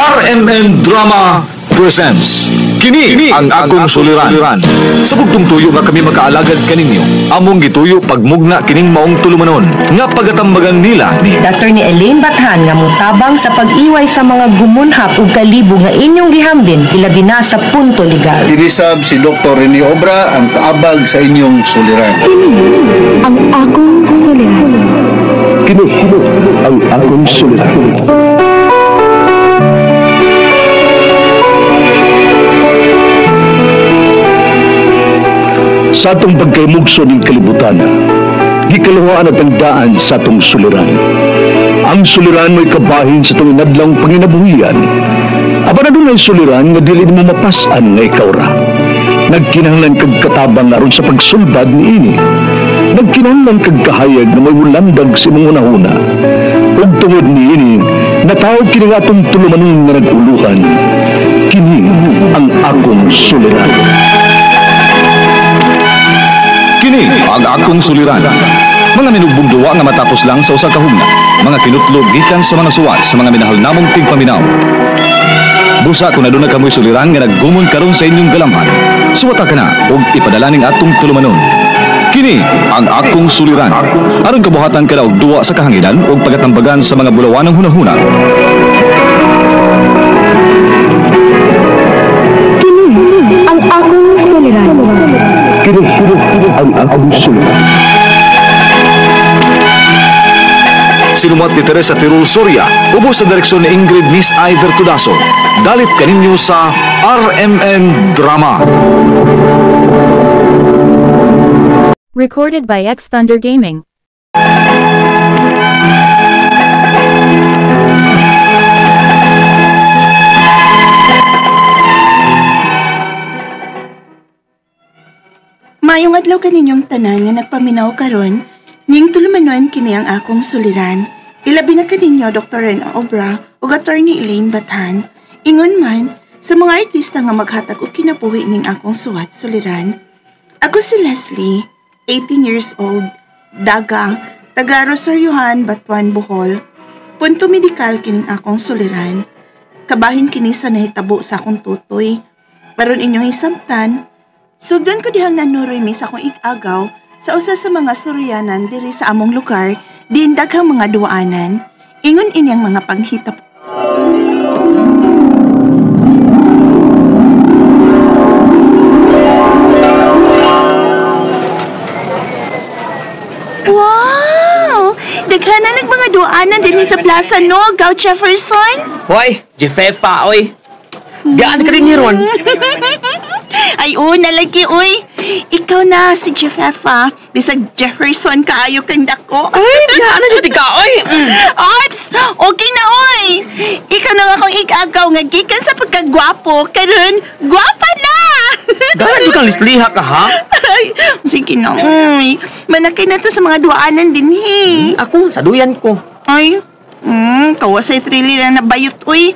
RMN Drama presents Kini ang akong suliran. Sa bugtong tuyo nga kami makaalagad kaninyo, among gituyo pagmugna kining maong tulumanon nga pagatambagan nila ni Attorney Elaine Bathan nga mutabang sa pag-iway sa mga gumunhap ug kalibo nga inyong gihambin ilabi na sa punto legal. Dinisab si Dr. Rene Obra ang kaabag sa inyong suliran. Kini ang akong suliran. Kini ang akong suliran. Sa atong pagkaymugso ng kalibutan, gikaluhaan at ang daan sa atong suliran. Ang suliran mo'y kabahin sa itong inadlang panginabuhian. Aba na dunay suliran nga dili mo mapasan nga ikaw ra. Nagkinahanglan kag katabang aron sa pagsulbad niini. Nagkinahanglan kag kahayag na may mulandag sa imong hunahuna. Ug tungod niini, natawag kini nga atong tulumanon nga nag-uluhan. Kini ang akong suliran. Kini ang akong suliran. Mga minugbong duwa nga matapos lang sa usa ka hugna. Mga kinutlog gikan sa mga suwat sa mga minahal namong tigpaminaw. Busa kung aduna kamoy suliran nga naggumon karon sa inyong galamhan, suwata ka na og ipadala ning atong tulumanon. Kini ang akong suliran. Aron kabuhatan ka na og duwa sa kahanginan og pagatambagan sa mga bulawanong hunahuna. Kini ang akong suliran. Kini ang akong suliran. Sinumat ni Teresa Tirul Soria, ubos sa direksyon ni Ingrid Miss Iver Tudaso. Dalit kaninyo sa RMN Drama. Recorded by X Thunder Gaming. Maayong adlaw kaninyong tanan nga nagpaminaw karon, ning tulumanon kini ang akong suliran. Ilabi na kaninyo Dr. Rene Obra ug Attorney Elaine Bathan. Ingon man sa mga artista nga maghatag og kinabuhi ning akong suwat suliran. Ako si Leslie, 18 years old, daga, taga Rosariohan, Batuan, Bohol. Punto medikal kining akong suliran. Kabahin kini sa nahitabo sa akong tutoy. Aron inyong hisabtan, sugdon ko dihang nanuroy mi sa akong igagaw sa usa sa mga suryanan diri sa among lugar, diin daghang mga duwaanan. Ingon inyang mga panghitap. Wow! Daghan na nag mga duwaanan dinhi sa plaza, no, Gaw Jefferson? Hoy, Jefefa, oy. Gaan ka rin ron. Ay, una lagi, uy. Ikaw na si Jefefa. Bisag Jefferson kaayo kang dako. Ay, ano yun ka, oy? Ops! Okay na, oy. Ikaw na nga akong igagaw nga gikan sa pagkagwapo. Karon, gwapa na! Gaan kang lisliha ka, ha? Ay, sige na, uy. Manakay na to sa mga duaanan din, he. Ako, sa duyan ko. Ay, kawasay thrilly na nabayot, uy.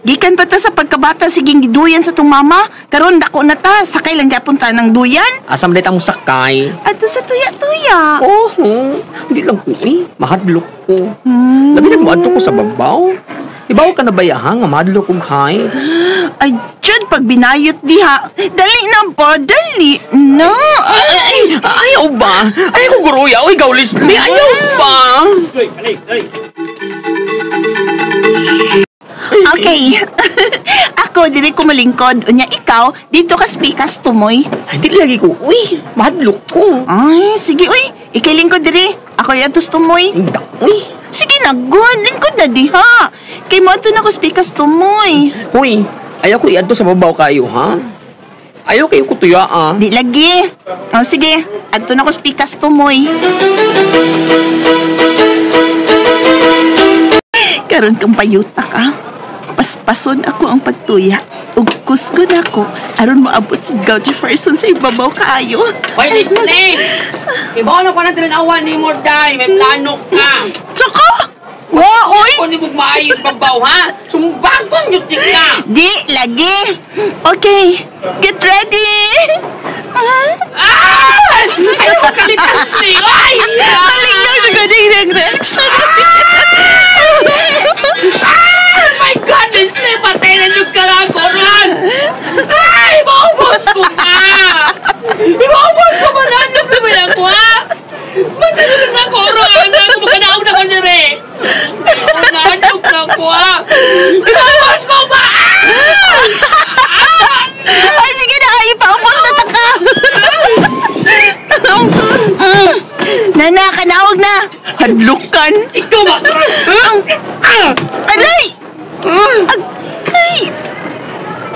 Gikan pa ta sa pagkabata, siging giduyan sa tong mama. Karon dako na ta, sakay lang gyapon ta ng duyan. Asa man ditang sakay? Adto sa tuya-tuya. Oh, hindi lang ko eh. Mahadlok ko. Labi na moadto ko sa babaw. Ibaw ka na ba ya, ha? Nga mahadlok kong heights. Ay, dyan, pag binayot diha. Dali na po, dali na. Ay, ayaw ba? Ayaw ko guruya. Uy, gaw Leslie, ayaw ba? Okay. Ako, diri ko malingkod. Unya, ikaw, dito ka spikas tumoy. Hindi lagi ko. Uy, mahadlok ko. Ay, sige, uy. Ikay lingkod diri. Ako yatos tumoy. Hindi, uy. Sige na, good. Lingkod na diha. Kay mo ato na ko spikas tumoy. Uy, ayaw ko iadto sa babaw kayo, ha? Ayaw kayo ko tuya, ah. Di lagi. O, sige. Adto na ko spikas tumoy. Karon kang payuta ka. Paspason ako ang pagtuya. Ug kuskon ako aron moabot si Gaw Jefferson sa ibabaw kaayo. Hoy, Leslie! Ibaw na ko na tinanawan ni Morday. May plano ka. Tsaka! Wa, oy! Kung di mo maayos babaw, ha? Sumbagon yun ka! Di, lagi. Okay, get ready. Ah! Ay, makalitan siya! Ay! Malignaw na ganing reaction. Ah! My God, Leslie! Patay! ko ha! Ipaubos ko ba? Ay, sige na, ay, ipaubos na ta ka. Nana, kanawag na. Hadlukan. Ikaw ba? Aray! Agay!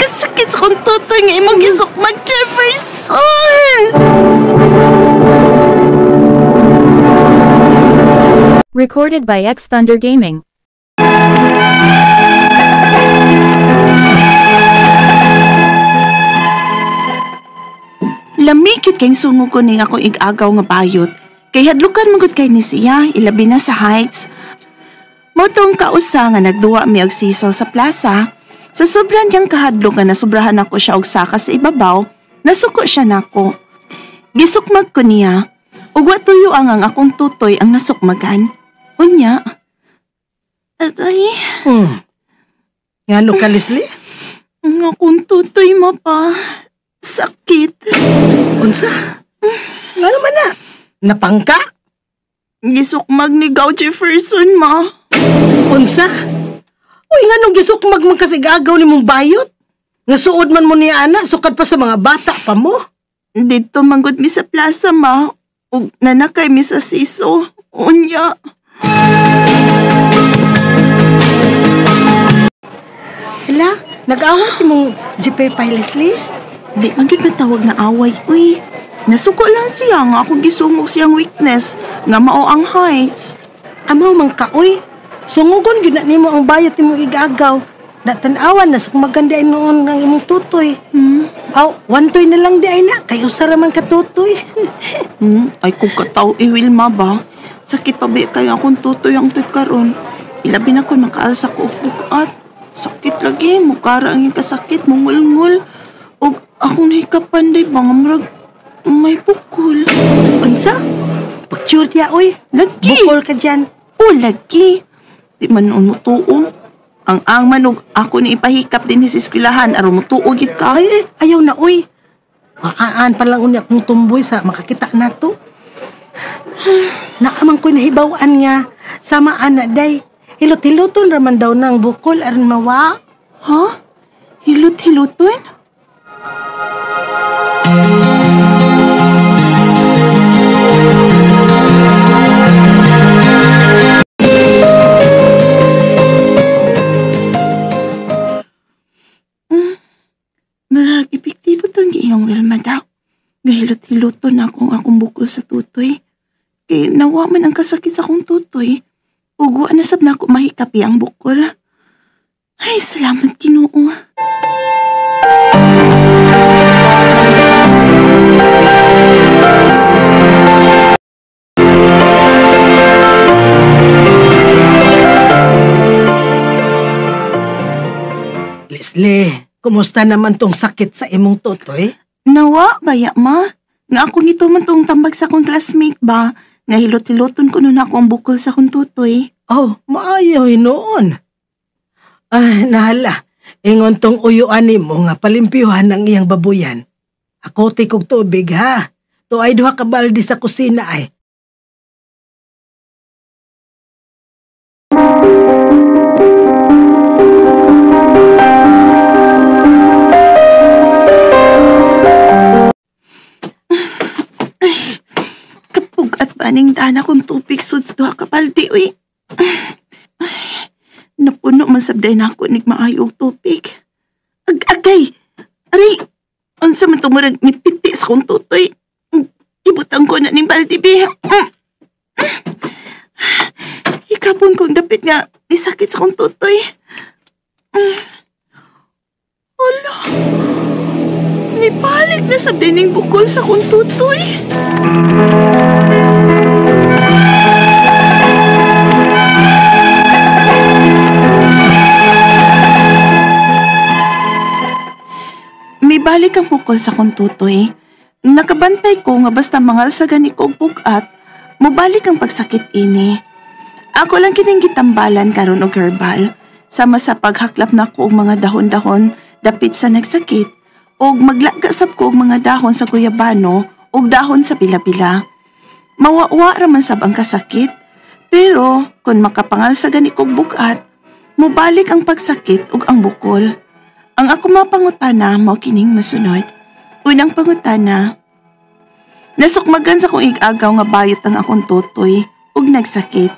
Kasakit sa kong tutoy nga imong gisukmag, Jefferson! Recorded by X Thunder Gaming. Lamikit kayong sungo ko ning akong igagaw nga bayot. Kay hadlukan magud kay ni siya, ilabi na sa heights. Motong kausa nga nagduwa mi og sisaw sa plaza. Sa sobran niyang kahadlok nga nasubrahan ako siya og saka sa ibabaw, nasuko siya nako. Gisukmag ko niya. Ug wa tuyo ang akong tutoy ang nasukmagan. Unya. Aray. Ngano ka, Leslie? Ang akong tutoy mo pa. Sakit. Unsa? Ngano man na? Napangka? Gisukmag ni Gao Jefferson, ma. Unsa? Uy, nganong gisukmag man kasi gagaw ni mong bayot? Nga suod man mo niya, ana, sukad pa sa mga bata pa mo. Dito manggod mi sa plaza, ma. Ug nanakay mi sa siso. Unya. Hala, nag-away mong GPay, Leslie? Di man gyud matawag na away, uy. Nasuko lang siya nga ako gisungog siyang weakness nga mao ang heights. Amaw man ka, uy. Sungugon gyud na nimo ang bayot nimong igagaw. Natanawan na sukmagan di ay noon ang imong tutoy. Aw, wantoy na lang di ay na kay usa ra man ka tutoy. Ay kung kataw Wilma ba. Sakit pa ba kay akong tutoy ang tut karon. Ilabi na kon makaalsa ko og bugat. Sakit lagi, mukara ang iyang kasakit, mungulngul. Og akong nahikapan day ba nga murag may bukol. Unsa? Picture ya, uy. Lagi. Bukol ka dyan. O, lagi. Di man noon mutuo. Ang manog ako ni ipahikap din sa eskwelahan aron mutuo gid ka. Ay, ayaw na, uy. Maaan pa lang unya akong tumboy sa makakita na to. Naamang ko'y nahibawan nga. Sama ana day. Hilot-hiloton raman daw ng bukol aron mawa. Ha? Hilot-hiloton? Marag epektibo tong giiyong Wilma daw. Gahilot-hiloton na akong akong bukol sa tutoy. Kay nawa man ang kasakit sa akong tutoy. Ug wa na sab nako mahikapi ang bukol. Ay, salamat Ginoo. Leslie, kumusta naman tong sakit sa imong tutoy? Nawa, baya ma. Nga akong ito man tong tambag sa akong classmate ba? Nga hilot-hiloton ko nun ako ang bukol sa akong tutoy. Oh, maayo noon. Ay, nahala. Ingon tong uyuan nimo nga palimpyuhan ang iyang babuyan. Ako tikog tubig ha. To ay duha ka balde sa kusina ay. Kapug at baning daan akong tubig suds duha ka balde, uy. Ay, napuno man sabday na ako nigmaayo og tubig. Agay! Aray! Unsa man tumurag ni piti sa akong tutoy. Ibutang ko na ning balde, be. Ikapon kong dapit nga nisakit sa akong tutoy. Hala! Nipalik na sa dining bukol sa akong tutoy. May balik ang bukol sa akong tutoy. Nakabantay ko nga basta mangalsagan ni og bugat, mobalik ang pagsakit ini. Ako lang kining gitambalan karon og herbal, sama sa paghaklap nako og mga dahon-dahon dapit sa nagsakit, og maglaga sab ko og mga dahon sa guyabano ug dahon sa pila-pila. Mawawa ra man sab ang kasakit, pero kung makapangalsagan ni og bugat, Mubalik ang pagsakit ug ang bukol. Ang ako mapangutana mao kining mosunod. Unang pangutana, nasukmagan sa kong ig-agaw nga bayot ang akong tutoy ug nagsakit.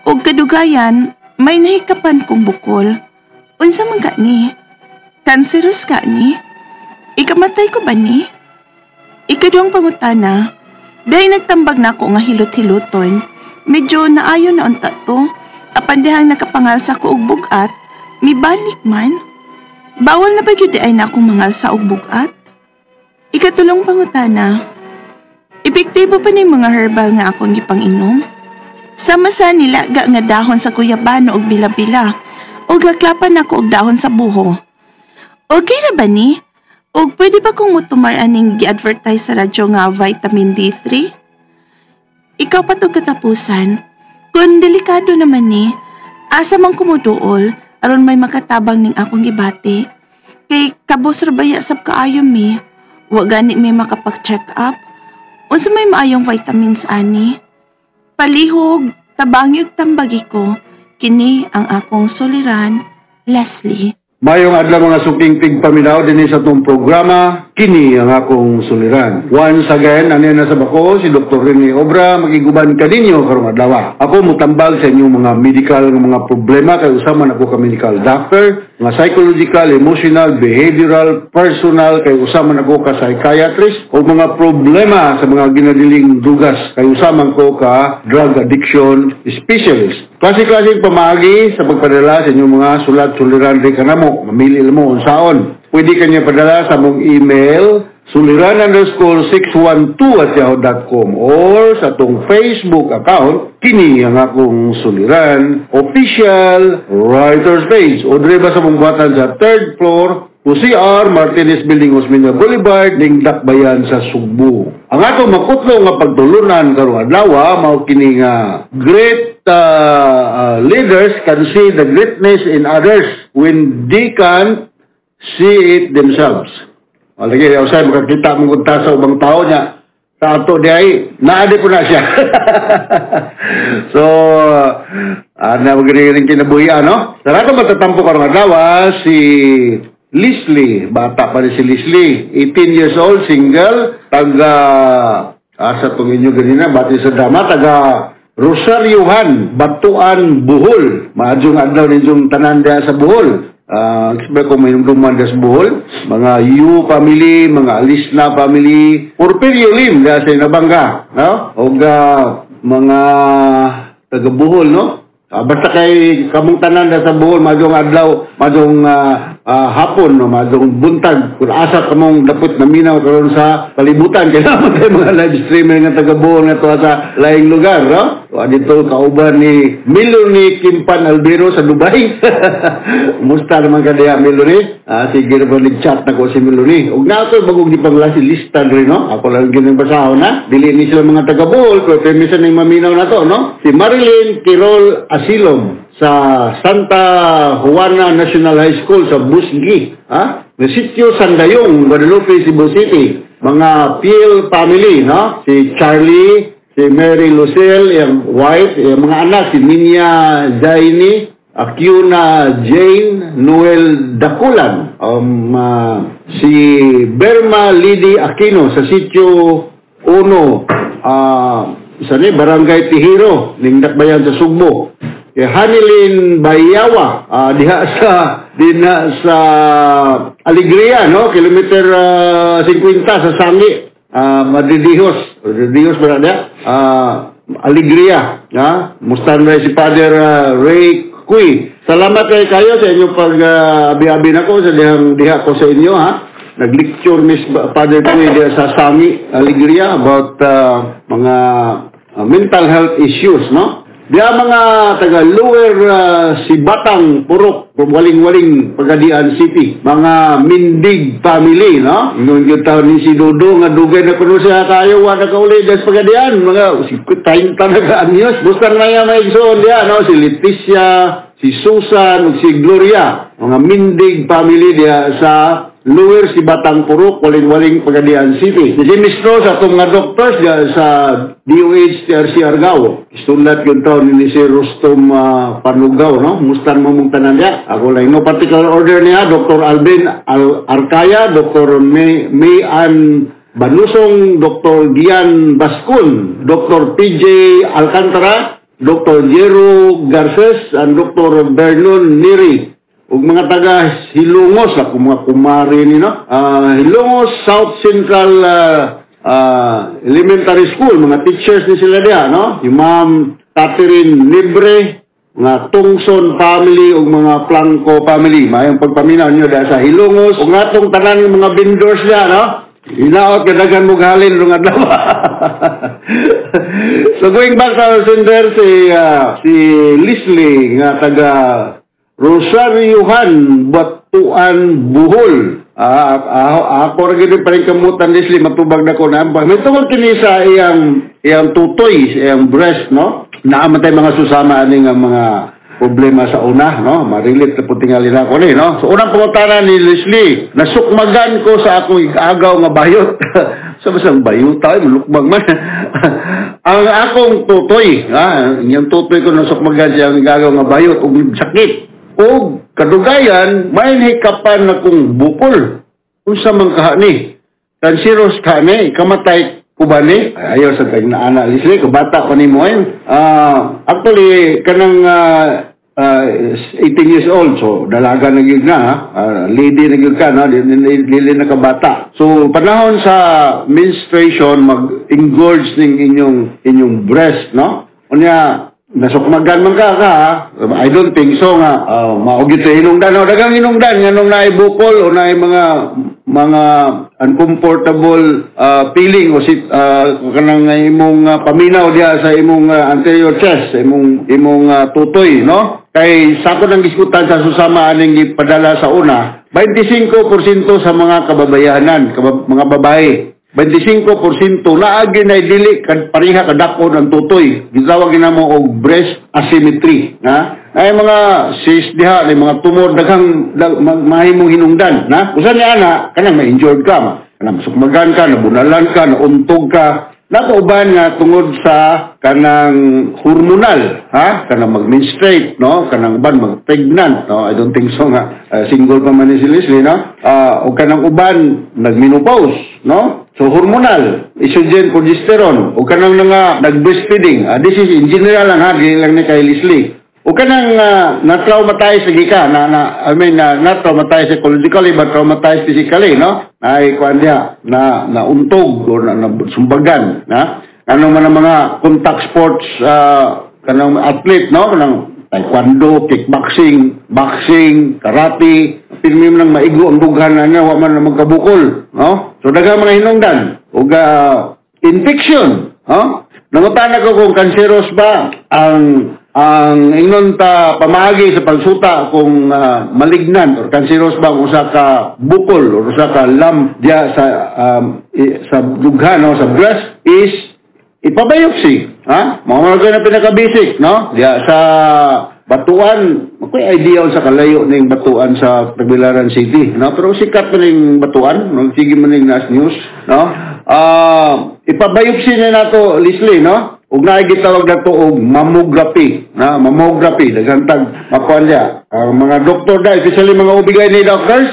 Ug kadugayan, may nahikapan kong bukol. Unsa man ka ni? Cancerous ka ni? Ikamatay ko ba ni? Ikaduhang pangutana, dahil nagtambag na ako nga hilot-hiloton, medyo naayo na unta to, apan dihang nakapangalsa ko og bugat, mibalik man. Bawal na ba gyud ay na akong mangalsa og bugat? Ikatulong pangutana, epektibo pa ni mga herbal nga akong gipang-inom? Sama sa nilaga nga dahon sa guyabano og bila-bila, ug haklapan ako og dahon sa buho. Okay ra ba ni? Og pwede ba kong mutumar aning gi-advertise sa radyo nga vitamin D3? Ikaw pa to katapusan. Kung delikado naman ni, asa man kumuduol aron may makatabang ning akong gibati. Kay kabos ra baya sab kaayo mi. Wa gani mi makapag-check up. Unsa may maayong vitamins ani? Palihog, tabangi ug tambagi ko. Kini ang akong suliran, Leslie. Mayong adlaw, mga suking tigpaminaw, dinhi sa atong programa, kini ang akong suliran. Once again, ano na sa bako, si Dr. Rene Obra, makiguban kaninyo karong adlaw. Ako mutambag sa inyong mga medical nga mga problema kay usa man ako ka medical doctor, mga psychological, emotional, behavioral, personal, kay usa man ako ka psychiatrist, o mga problema sa mga ginadiling dugas kay usa man ko ka drug addiction specialist. Klase-klase pamaagi sa pagpadala sa inyong mga sulat suliran di kanamo. Mamili mo unsaon. Pwede kanya padala sa mong email suliran_612@yahoo.com or sa atong Facebook account, kini ang akong suliran official writers page, o dire ba sa mong buhatan sa third floor o CR Martinez Building, Osmeña Boulevard, ning Dakbayan sa Sugbo. Ang atong makutlo nga pagtulunan karong adlaw mao kini nga great leaders can see the greatness in others when they can see it themselves. O, lagi, usay makakita mo kung sa ubang tao niya, sa ato di ay, naadi po na siya. So, na magaling kinabuhi, ano? Sa ato matatampo karong adlaw, si Leslie, bata pa rin si Leslie, 18 years old, single, taga, asa tong inyo ganina, bati sa dama, taga Rosariohan, Batuan, Bohol. Maadjong adlaw ninyong tanan diha sa Bohol. Uh, uh, kung may duman sa Bohol, mga Yu family, mga Alisna family, Porfirio Lim diha sa Inabanga, no? O mga taga Bohol, no? Basta kay kamong tanan sa Bohol, maadjong adlaw, maadjong hapon, no, maadjong buntag, kung asa kamong dapot na minaw karon sa kalibutan, kay naman tayo mga live streamer nga taga Bohol nga tuwa sa laing lugar, no? So, dito kauban ni Melanie Kimpan Albero sa Dubai. Musta naman ka diha, Melanie? Sige na ba nag-chat na ko si Melanie. Ug na ito, bagong di pangla si lista rin, no? Ako lang ginang basahon na. Dili ni sila mga taga Bohol, pero permisa na yung maminaw na to, no? Si Marilyn Quirol Asilom sa Santa Juana National High School sa Busgi. Ha? Na Sitio Sandayong, Guadalupe, Cebu City. Mga Piel family, no? Si Charlie, si Mary Lucille, yung wife, yung mga anak, si Minya Zaini, Akiuna Jane, Noel Dakulan, si Berma Lidi Aquino sa Sitio 1, sa ni Barangay Tihiro, ning Dakbayan sa Sugbo. Kay Hanilin Bayawa, diha sa dinha sa Alegria, no? Kilometer 50 sa Sangi, Madridijos. Madridijos ba na diha? Alegria, ha? Musta na si Father Ray Cui. Salamat kay kayo sa inyong pag-abi-abi na ko sa dihang diha ko sa inyo, ha. Nag-lecture Miss Father Cui diha sa Sangi, Alegria about mga mental health issues, no? Diha mga taga Lower Sibatang Purok, Waling-Waling, Pagadian City. Mga Mindig family, no? Ingon gyud taon ni si Dodo nga dugay na kuno siya kayo wa na kauli des Pagadian, mga 50 na ka anyos. Busta na ya may igsoon diha, no? Si Leticia, si Susan ug si Gloria, mga Mindig family diha sa Lower Sibatang Purok, Waling-Waling, Pagadian City. Si Mistro sa atong mga doctors diya sa DOH TRC Argao. Sulat yung taon ni si Rostom Panugaw, no? Mustan mo mong tanan niya. Ako lang, no particular order niya, Dr. Alvin Arcaya, Dr. May Ann Banusong, Dr. Gian Bascon, Dr. PJ Alcantara, Dr. Jero Garces, and Dr. Vernon Neri. Ug mga taga Hilongos, ako mga kumari ni, no? Hilongos South Central Elementary School, mga teachers ni sila diha, no? Yung Ma'am Catherine Libre, mga Tungson family ug mga Planco family. Maayong pagpaminaw niyo diha sa Hilongos. Ug atong tanan ng mga vendors diha, no? Hinaot kadagan mo halin rong adlaw. So going back sa our sender, si Leslie nga taga Rosariohan, Batuan, Bohol. Ako ra gid pa rin kamutan, Leslie, matubag na ko na. May tungod kini sa iyang tutoy, sa iyang breast, no? Naa man tay mga susama ani nga mga problema sa una, no? Ma-relate na po tingali na ako ni, no? So, unang pangutana ni Leslie, nasukmagan ko sa akong igagaw nga bayot. Sa basang bayot tayo, malukmag man. Ang akong tutoy, ha? Yung tutoy ko nasukmagan siya ang igagaw nga bayot, ug sakit. O kadugayan, may hikapan na kong bukol. Unsa man kaha ni? Cancerous kaha ni? Kamatay ko ba ni? Ayaw sa kanyang na ana, Leslie, kabata ko ni mo eh. Actually, kanang 18 years old, so dalaga na gyud na, ha? Lady na gyud ka, no? Dili na kabata. So, panahon sa menstruation, mag-engorge ning inyong breast, no? Unya, nasukmagan man ka, ha? I don't think so nga mao gyud sa hinungdan, no? Daghang hinungdan nga nung naay bukol o naay mga uncomfortable feeling o sit kanang imong paminaw diha sa imong anterior chest, sa imong tutoy, no? Kay sa ako nang gisgutan sa susama aning gipadala sa una, 25% sa mga kababayanan, mga babae, 25% naagi na dili kad pareha kadakon ang tutoy. Gitawag ginamo og breast asymmetry, ha? Ay mga cyst diha, ay mga tumor, daghang mahimong hinungdan, na? Usa niya ana, kanang ma-injured ka, kanang masukmagan ka, nabunalan ka, nauntog ka. Nakauban nga tungod sa kanang hormonal, ha? Kanang mag-menstruate, no? Kanang uban mag-pregnant, no? I don't think so nga single pa man ni si Leslie, no? O kanang uban nag-menopause, no? So hormonal, estrogen, progesterone, o kanang nga nag-breastfeeding. This is in general lang, ha, dili lang ni kay Leslie. O kanang na-traumatize lagi ka, na I mean na na-traumatize psychologically but traumatized physically, no? Ay kuan diha, na nauntog o na sumbagan, na? Ano man ang mga contact sports kanang athlete, no? Kanang taekwondo, kickboxing, boxing, karate, pirmi man nang maigo ang dughan na niya, wa man na magkabukol, no? So daghang mga hinungdan ug infection, no? Nangutana ko kung cancerous ba ang ingon ta pamaagi sa pagsuta kung malignant or cancerous ba ang usa ka bukol or usa ka lump diya sa dughan, no, sa breast is ipabiopsy, ha? Mao man na pinaka-basic, no? Diya sa Batuan, ako'y idea sa kalayo ning Batuan sa Tagbilaran City, no? Pero sikat man ning Batuan, no? Sige man ning nas news, no? Ipabiopsy na nato, Leslie, no? Ug naay gitawag nato og mammography, na mammography, daghan tag makuan diya. Ang mga doktor da, especially mga OB-GYN doctors,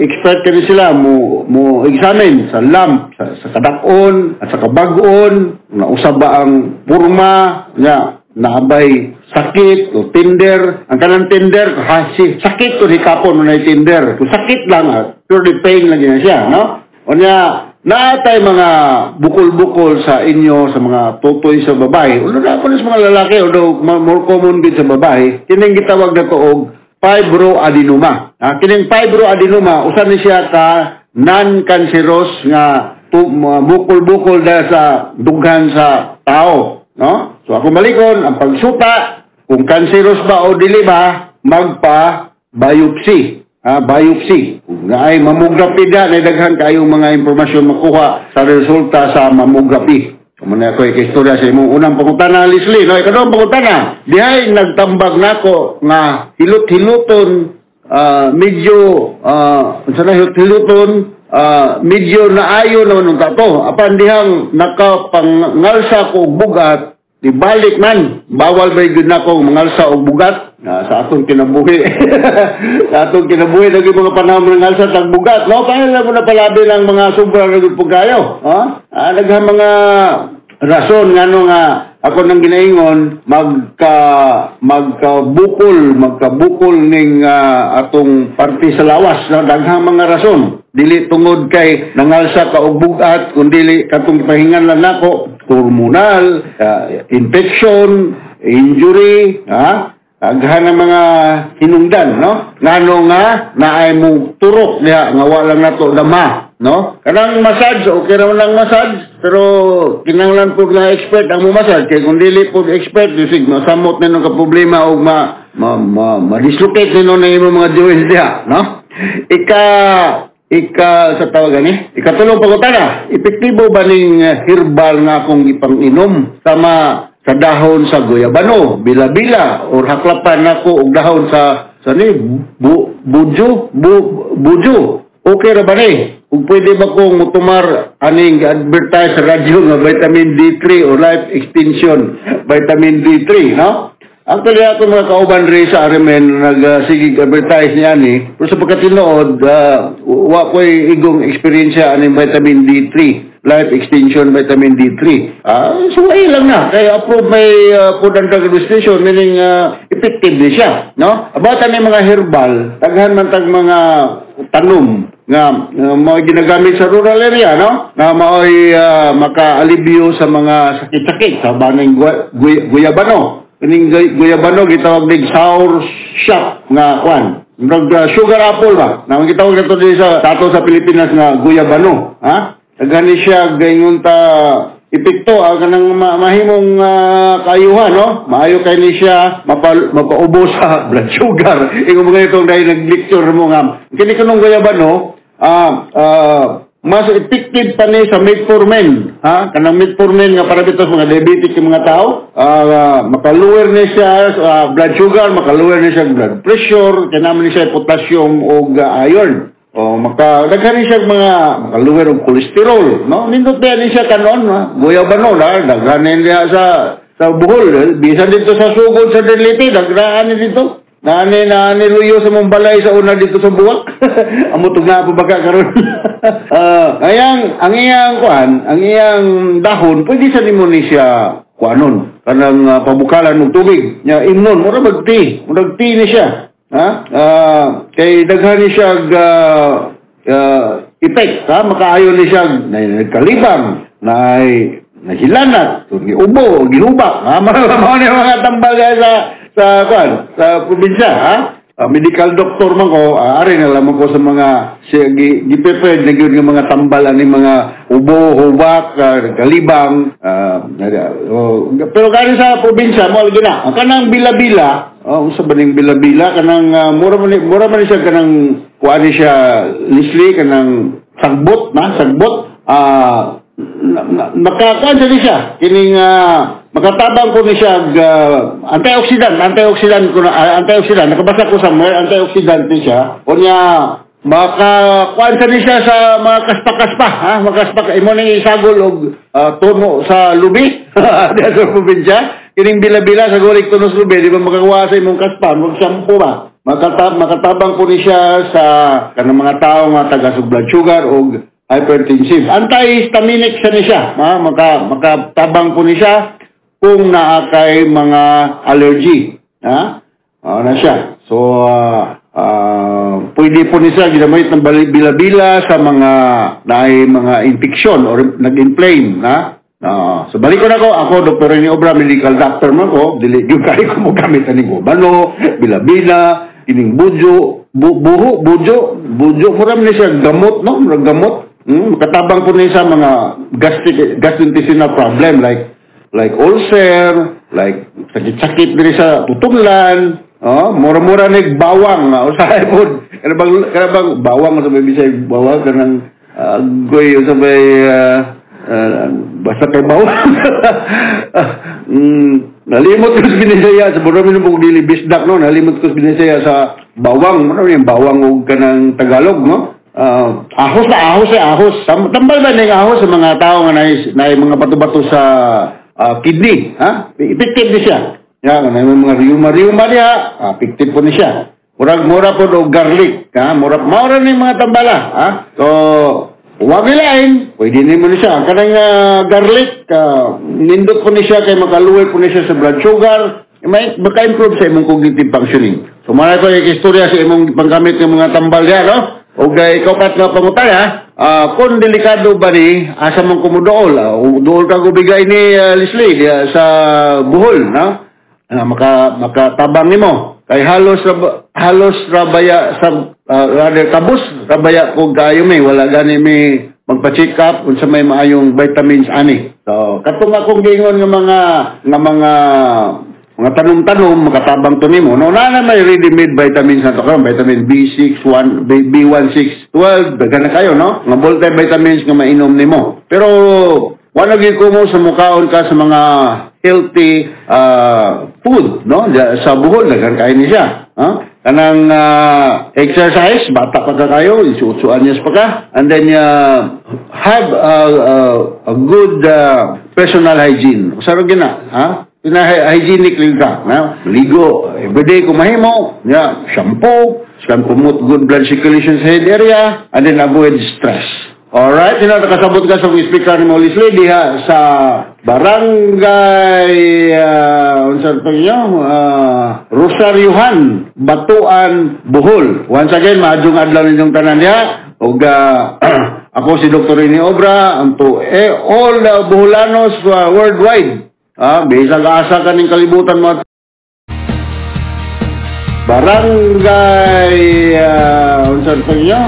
expert kini sila mo examine sa lump, sa kadak-on, at sa kabag-on, nausab ba ang purma, nya naabay sakit o tender. Ang kanang tender, ha, si, sakit o hikapon mo na tender. Kung sakit lang, purely pain lang yun siya, no? O niya, naatay mga bukol-bukol sa inyo, sa mga tutoy sa babae. Ulo na ako sa mga lalaki, although more common din sa babae, kining gitawag na to og fibroadenoma. Kining fibroadenoma, usa ni siya ka non-cancerous nga bukol-bukol na sa dughan sa tao, no? So ako malikon, ang pagsuta, kung cancerous ba o dili ba, magpa-biopsy. Biopsy. Kung naay mammography da, naidaghan kayong mga impormasyon makuha sa resulta sa mammography. Muna ako ikistorya sa imong unang pangutana, Leslie, no? Ikaduhang pangutana, dihay nagtambag nako nga hilot-hiloton Medyo sa na hiluton, medyo naayo naman unta to. Apan dihang nakapangalsa ko og bugat, di balik man, bawal ba gyud nako mangalsa og bugat na sa atong kinabuhi. Sa atong kinabuhi lagi mga panahon mangalsa tag bugat, no? Kaya lang mo na palabi ng mga sobra na gyud pugkayo, ha? Daghang mga rason ngano nga ako nang ginaingon magkabukol ning atong parte sa lawas, no? Daghang mga rason, dili tungod kay nangalsa ka og bugat, kundi katong pahingan lang nako hormonal, infection, injury, ha? Daghan ang mga hinungdan, no? Ngano nga naay mo turok diha nga wa lang nato dama, no? Kanang massage, okay ra man ang massage, pero kinahanglan pud nga expert ang mo massage kay kung dili pud expert, bisig masamot nino ka problema og ma ma, ma, ma-dislocate nino na imong mga joints diha, no? Ika ika sa tawag gani, ikatulong pangutana, epektibo ba ning herbal nga akong ipang-inom sama sa dahon sa guyabano, bila-bila, or haklapan nako og dahon sa ni bujo, bujo. Okay ra ba ni? Ug pwede ba kong mutumar aning advertise sa radyo nga vitamin D3 o life extension vitamin D3, no? Actually, ako mga kauban rin sa RMN nagsigig advertise niya ni, pero sa pagkatinuod, wa ko'y igong eksperyensya aning vitamin D3, life extension vitamin D3. Suway lang na. Kaya approve may Food and Drug Administration, meaning effective ni siya, no? About ani mga herbal, daghan man tag mga tanom nga mga ginagamit sa rural area, no? Nga maoy makaalibyo sa mga sakit-sakit sa baning guyabano. Kining guyabano gitawag nig sour shop nga kwan. Murag sugar apple ba? Na gitawag nato diri sa ato sa Pilipinas nga guyabano, ha? Daghan ni siya gayon ta epekto ang kanang mahimong kaayuhan, no? Maayo kay ni siya mapaubos sa blood sugar. Ingon mga itong dahil nag-lecture mo nga kini kanong guyabano, mas effective pa ni sa metformin, ha? Kanang metformin nga para bitaw sa mga diabetic yung mga tao, maka-lower ni siya blood sugar, maka-lower ni siya blood pressure, kinahanglan ni siya potassium og iron. O maka daghan ni siya mga maka-lower og cholesterol, no? Nindot ba ni siya kanon, ha? Guyabano la daghan ni niya sa Bohol, bisan dito sa sugod sa Delete, daghaan ni dito. Naani luyo sa mong balay sa una dito sa Buwak. Amo tugna po baka karon. Ayang ang iyang kuan, ang iyang dahon pwede sa nimo ni siya kuanon kanang pabukalan og tubig. Nya imnon mura mag tea, murag tea ni siya. Ha? Kay daghan ni siya effect, ha? Makaayo ni siya nagkalibang, naay nahilanat, giubo, gihubak, ha? Mga ni mga tambal sa kuan, sa probinsya, ha? Medical doctor man ko, ari na lamang ko sa mga gi-prepared na gyud nga mga tambal ani mga ubo, hubak, kalibang, pero kani sa probinsya mo lagi na. Ang kanang bila-bila, unsa ba ning bila-bila kanang mura man siya kanang kuan ni siya lisli kanang sagbot na, sagbot, makakuan sa ni siya kining makatabang ko ni siya antioxidant ko na, antioxidant nakabasa ko somewhere, antioxidant ni siya unya makakuan sa ni siya sa mga kaspa-kaspa, ha? Makaspa imo ning isagol og tuno sa lubi diha sa probinsya kining bila-bila sa gulik tuno sa lubi, di ba makakuha sa imong kaspa, mag shampoo ba, makatabang ko ni siya sa kanang mga tawo nga taga sa blood sugar og hypertensive. Antihistaminic sa ni siya, ha? Makatabang po ni siya kung naa kay mga allergy, ha? Na siya. So pwede po ni siya ginamit ng bila-bila sa mga naay mga infection or nag-inflame, ha? So balik ko na ko, ako Dr. Rene Obra, medical doctor man ko, dili gyud kay ko mo gamit ani gubano, bila-bila, kining bujo, buho, bujo, bujo mura man ni siya gamot, no? Murag gamot. Makatabang po niya sa mga gastrointestinal problem like ulcer, like sakit-sakit diri sa tutunglan, oh, mura-mura ni bawang, usahay pod. Kana bang bawang sa may Bisay bawang kanang goy sa may Basta kay bawang. Nalimot ko sa Binisaya sa Borome ng dili bisdak, no? Nalimot ko sa Binisaya sa bawang, ano yung bawang og kanang Tagalog, no? Ahos na ahos eh, ahos. Tambal ba ning ahos sa mga tao nga naay mga bato-bato sa kidney, ha? Effective ni siya. Ya, nga naay mga rheuma-rheuma diha, effective po ni siya. Murag mura po og garlic, ha? Mura maura ni mga tambala, ha? So, wag lain, pwede nimo ni siya. Kanang garlic, nindot po ni siya kay makaluway po ni siya sa blood sugar, may maka-improve sa imong cognitive functioning. So, maray pa yung istorya sa imong panggamit ng mga tambal diha, no? O kay ikaw pat nga pangutana, kung delikado ba ni, asa man kumudool? Duol ka gubigay ni Leslie diha sa Bohol, no? Makatabang nimo. Kay halos rabaya sa rather kabus rabaya ko kayo may wala gani may magpa-check up unsa may maayong vitamins ani. So katong akong giingon nga mga tanom-tanom makatabang to nimo. No, na may ready-made vitamins na to karon, vitamin B6, 1, B16, 12, daghan na kayo, no? Nga multivitamins nga mainom nimo. Pero wala gyud ko mo sa mukaon ka sa mga healthy food, no? Sa Bohol daghan kayo ni siya, ha? Kanang exercise, bata pa ka kayo, isuutsuan niya pa ka, and then have a good personal hygiene. Usa ra gyud na, ha? Hygienic lang ka, na? Ligo everyday kung mahimo, ya, shampoo, can promote good blood circulation sa head area, and then avoid stress. Alright, sino nakasabot ka sa speaker ni Molly Slade diha sa barangay unsa to niyo? Rosariohan, Batuan, Bohol. Once again, maadjong adlaw ninyong tanan diha. Ug ako si Dr. Rene Obra, ang to all the Boholanos worldwide. Bisag asa kaning kalibutan mo. Barangay unsa to niyo?